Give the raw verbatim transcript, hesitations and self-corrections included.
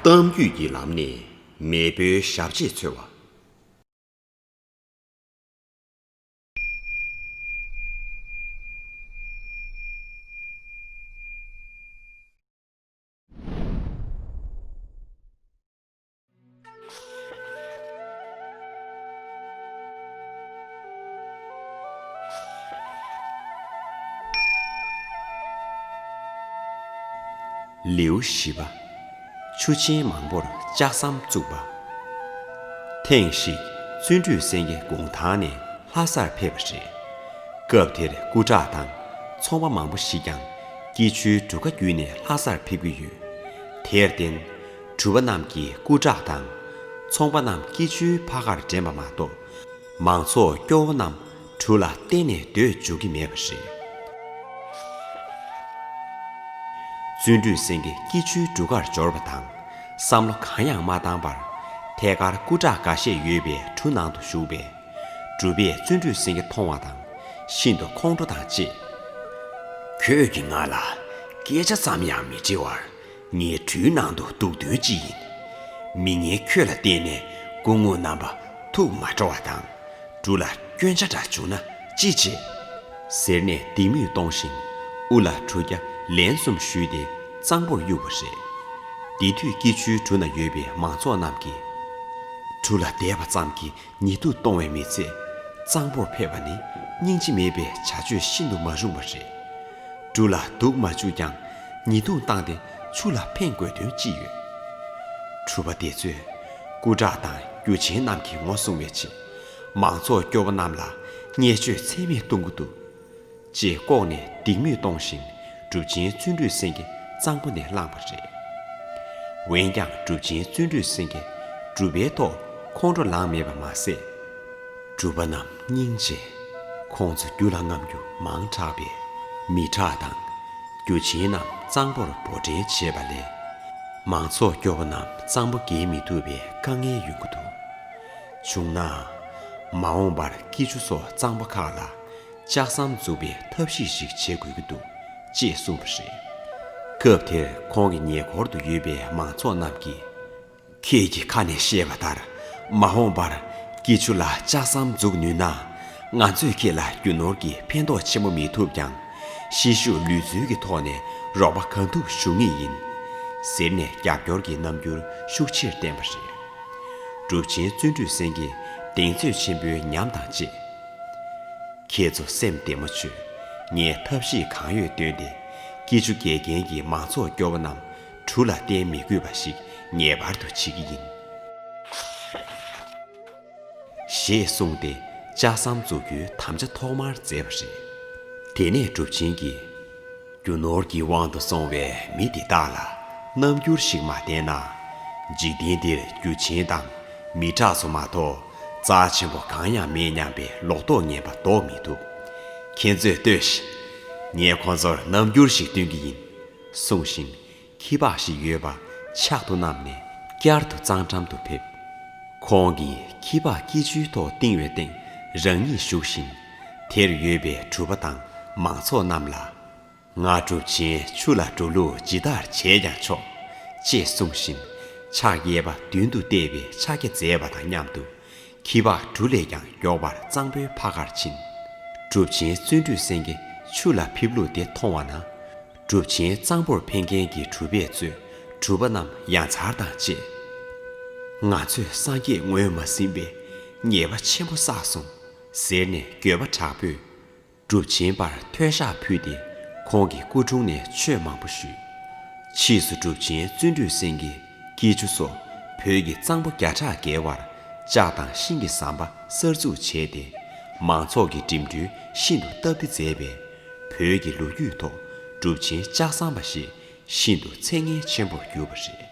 གཏམ་རྒྱུད་ཀྱི་ལམ་ནས་མེས་པོའི་ཞབས་རྗེས་འཚོལ་བ། ལེའུ་བཞི་པ། ཆུ་ཆེན་མང་པོར་ལྕགས་ཟམ་བཙུགས་པ། ཐེངས་ཤིག་བརྩོན་འགྲུས་སེང་གེ་དགུང་ཐང་ནས་ལྷ་སར་ཕེབས་པ་རེད། སྐབས་དེར་སྐུ་དྲག་དང་ཚོང་པ་མང་པོ་ཞིག་ཀྱང་སྐྱིད་ཆུའི་གྲུ་ཁ་བརྒྱུད་ནས་ལྷ་སར་ཕེབས་ཀྱི་ཡོད། དེར་བརྟེན། གྲུ་པ་རྣམས་ཀྱིས་སྐུ་དྲག་དང་ཚོང་པ་རྣམས་སྐྱིད་ཆུའི་ཕ་ཁར་འདྲེན་པ་མ་གཏོགས། མང་ཚོགས་སྐྱོ་བོ་རྣམས་གྲུ་ལ་བརྟེན་ནས་སྡོད་འཇུག་གི་མེད་པ་རེད། བརྩོན་འགྲུས་སེང་གེ་སྐྱིད་ཆུའི་གྲུ་ཁར་འབྱོར་བ་དང་བསམ་བློ་གང་ཡང་མ་བཏང་བར། ཐད་ཀར་སྐུ་དྲག་འགའ་ཤས་ཡོད་པའི་གྲུ་ནང་དུ་ཞུགས་པས། གྲུ་པས་བརྩོན་འགྲུས་སེང་གེ་མཐོང་བ་དང་ཤིན་ཏུ་ཁོང་ཁྲོ་དང་བཅས། ཁྱོད་ཀྱིས་ང་ལ་སྐད་ཆ་ཙམ་ཡང་མི་དྲི་བར། ངའི་གྲུའི་ནང་དུ་འདུག་དོན་ཅི་ཡིན། མི་ངན་ཁྱོད་ལ་བརྟེན་ནས་སྐུ་ངོ་རྣམ་པ་ཐུགས་མ་སྤྲོ་བ་དང་། གྲུ་ལ་སྐྱོན་ཆ་འདྲ་བྱུང་ན་ཅི་བྱེད། ཟེར་ནས་སྡིགས་དམོད་གཏོང་བཞིན་དབུ་ལ་གྲུ་རྒྱ་ལན་གསུམ་གཞུས་ཏེ་གཙང་པོར་གཡུགས་པ་རེད། དེ་དུས་སྐྱིད་ཆུའི་གྲུ་ན་ཡོད་པའི་མང་ཚོགས་རྣམས་ཀྱིས། གྲུ་ལ་བསྡད་པ་ཙམ་གྱིས་ཉེས་འདུག་གཏོང་བའི་མི་ཚེ། གཙང་པོར་ཕེབས་པ་ནི་སྙིང་རྗེ་མེད་པའི་བྱ་སྤྱོད་ཤིན་ཏུ་མ་རུང་བ་རེད། གྲུ་ལ་འདུག་མ་བཅུག་ཀྱང་ཉེས་འདུག་བཏང་སྟེ་ཆུ་ལ་འཕེན་དགོས་དོན་ཅི་ཡོད། གྲུ་པ་དེ་ཚོས་སྐུ་དྲག་དང་རྒྱུ་ཆེན་རྣམས་ཀྱི་ངོ་སྲུང་བའི་ཆེད། མང་ཚོགས་སྐྱོ་བོ་རྣམས་ལ་བརྙས་བཅོས་ཚད་མེད་གཏོང་གི་འདུག་ཅེས་ལྐོག་ནས་སྡིགས་དམོད་གཏོང་བཞིན་གྲུབ་ཆེན་བརྩོན་འགྲུས་སེང་གེ་གཙང་པོ་ནས་བླངས་པ་རེད། འོན་ཀྱང་གྲུབ་ཆེན་བརྩོན་འགྲུས་སེང་གེ་གྲུ་པའི་ཐོག་ཁོང་ཁྲོ་ལངས་མེད་པ་མ་ཟད། གྲུ་པ་རྣམས་སྙིང་རྗེ། ཁོང་ཚོ་རྒྱུ་ལ་རྔམ་རྒྱུ་མང་དྲགས་པས་མི་དྲག་དང་རྒྱུ་ཆེན་རྣམས་གཙང་པོར་འབོར་འདྲེན་བྱས་པ་ལས། མང་ཚོགས་སྐྱོ་བོ་རྣམས་གཙང་པོ་བརྒལ་མི་ཐུབ་པའི་དཀའ་ངལ་ཡོང་གི་འདུག་བྱུང་ན། མ་འོངས་པར་སྐྱིད་ཆུ་སོགས་གཙང་པོ་ཁག་ལ་ལྕགས་ཟམ་འཛུགས་པའི་ཐབས་ཤེས་ཤིག་བྱེད་དགོས་ཀྱི་འདུག་ཅེས་གསུངས་པ་རེད། སྐབས་དེར་ཁོང་གི་ཉེ་འཁོར་དུ་ཡོད་པའི་མང་ཚོགས་རྣམས་ཀྱིས། ཁྱེད་ཀྱི་ཁ་ནས་བཤད་པ་ལྟར། མ་འོངས་པར་སྐྱིད་ཆུ་ལ་ལྕགས་ཟམ་འཛུགས་ནུས་ན། ང་ཚོས་ཁྱེད་ལ་རྒྱུ་ནོར་གྱི་ཕན་ཐོགས་ཆེན་པོ་མི་ཐུབ་ཀྱང་། ཤེད་ཤུགས་ལུས་རྩལ་གྱི་ཐོག་ནས་རོགས་པ་གང་ཐུབ་ཞུ་ངེས་ཡིན། ཟེར་ནས་རྒྱབ་སྐྱོར་གྱི་རྣམ་འགྱུར་ཤུགས་ཆེར་བསྟན་པ་རེད། གྲུབ་ཆེན་བརྩོན་འགྲུས་སེང་གེ་གདེང་ཚོད་ཆེན་པོའི་ཉམས་དང་བཅས། ཁྱེད་ཚོ་སེམས་བདེ་མོ་བྱོས། ངས་ཐབས་ཤེས་གང་ཡོད་བཏོན་ཏེ། སྐྱིད་ཆུ་བརྒལ་མཁན་གྱི་མང་ཚོགས་སྐྱོ་བོ་རྣམས་གྲུ་ལ་བརྟེན་མི་དགོས་པ་ཞིག་ངེས་པར་དུ་བྱེད་ཀྱི་ཡིན། ཞེས་གསུངས་ཏེ་ལྕགས་ཟམ་འཛུགས་རྒྱུའི་དམ་བཅའ་ཐོག་མར་མཛད་པ་རེད། དེ་ནས་གྲུབ་ཆེན་གྱིས། རྒྱུ་ནོར་གྱི་དབང་དུ་སོང་བའི་མི་འདི་དག་ལ་རྣམ་འགྱུར་ཞིག་མ་བསྟན་ན། འཇིག་རྟེན་འདིར་རྒྱུ་ཆེན་དང་མི་དྲག་ཚོ་མ་གཏོགས་རྩ་ཆེན་པོ་གང་ཡང་མེད་སྙམ་པའི་ལོག་རྟོག་ངན་པ་ལྡོག་མི་ཐུབ། ཁྱེད་ཚོས་ལྟོས་ཤིག་ངས་ཁོ་ཚོར་རྣམ་འགྱུར་ཞིག་སྟོན་གྱི་ཡིན། གསུངས་ཤིང་། ཁྱི་ཕག་ཞིག་ཡོད་པ་ཕྱག་ཏུ་བསྣམས་ནས་བསྐྱར་དུ་གཙང་འགྲམ་དུ་ཕེབས། ཁོང་གིས་ཁྱི་ཕག་སྐྱིད་ཆུའི་ཐོག་བཏིང་བའི་སྟེང་རང་ཉིད་བཞུགས་ཤིང་། དེར་ཡོད་པའི་གྲུ་པ་དང་མང་ཚོགས་རྣམས་ལ། ང་གྲུབ་ཆེན་ཆུ་ལ་འགྲོ་ལུགས་ཇི་ལྟར་བྱས་ཀྱང་ཆོག་ཅེས་གསུངས་ཤིང་། ཕྱག་གཡས་པ་མདུན་དུ་གཏད་པའི་ཕྱག་རྒྱ་མཛད་པ་དང་མཉམ་དུ། ཁྱི་ཕག་གྲུ་ལས་ཀྱང་མགྱོགས་པར་གཙང་པོའི་ཕ་ཁར་ཕྱིན། གྲུབ་ཆེན་བརྩོན་འགྲུས་སེང་གེ་ཆུ་ལ་ཕེབས་ལུགས་དེ་མཐོང་བ་ན། གྲུབ་ཆེན་གཙང་པོར་འཕེན་མཁན་གྱི་གྲུ་པས་གཙོས་གྲུ་པ་རྣམས་ཡ་མཚར་དང་བཅས། ང་ཚོས་སངས་རྒྱས་ངོས་མ་ཟིན་པའི་ཉེས་པ་ཆེན་པོ་བསགས་སོང་། ཟེར་ནས་འགྱོད་པ་དྲག་པོས། གྲུབ་ཆེན་པར་ཐོས་ཤག་ཕུལ་ཏེ་ཁོང་གི་སྐུ་དྲུང་ནས་ཆོས་མང་པོ་ཞུས། ཕྱིས་སུ་གྲུབ་ཆེན་བརྩོན་འགྲུས་སེང་གེས་སྐྱིད་ཆུ་སོགས་བོད་ཀྱི་གཙང་པོ་བརྒྱ་ཕྲག་བརྒལ་བར་ལྕགས་དང་ཤིང་གི་ཟམ་པ་གསར་འཛུགས་བྱས་ཏེ། མང་ཚོགས་ཀྱི་འགྲིམ་འགྲུལ་ཤིན་ཏུ་སྟབས་བདེ་མཛད་པས། བོད་ཀྱི་ལོ་རྒྱུས་ཐོག་གྲུབ་ཆེན་ལྕགས་ཟམ་པ་ཞེས་ཤིན་ཏུ་མཚན་སྙན་ཆེན་པོར་གྱུར་པ་རེད།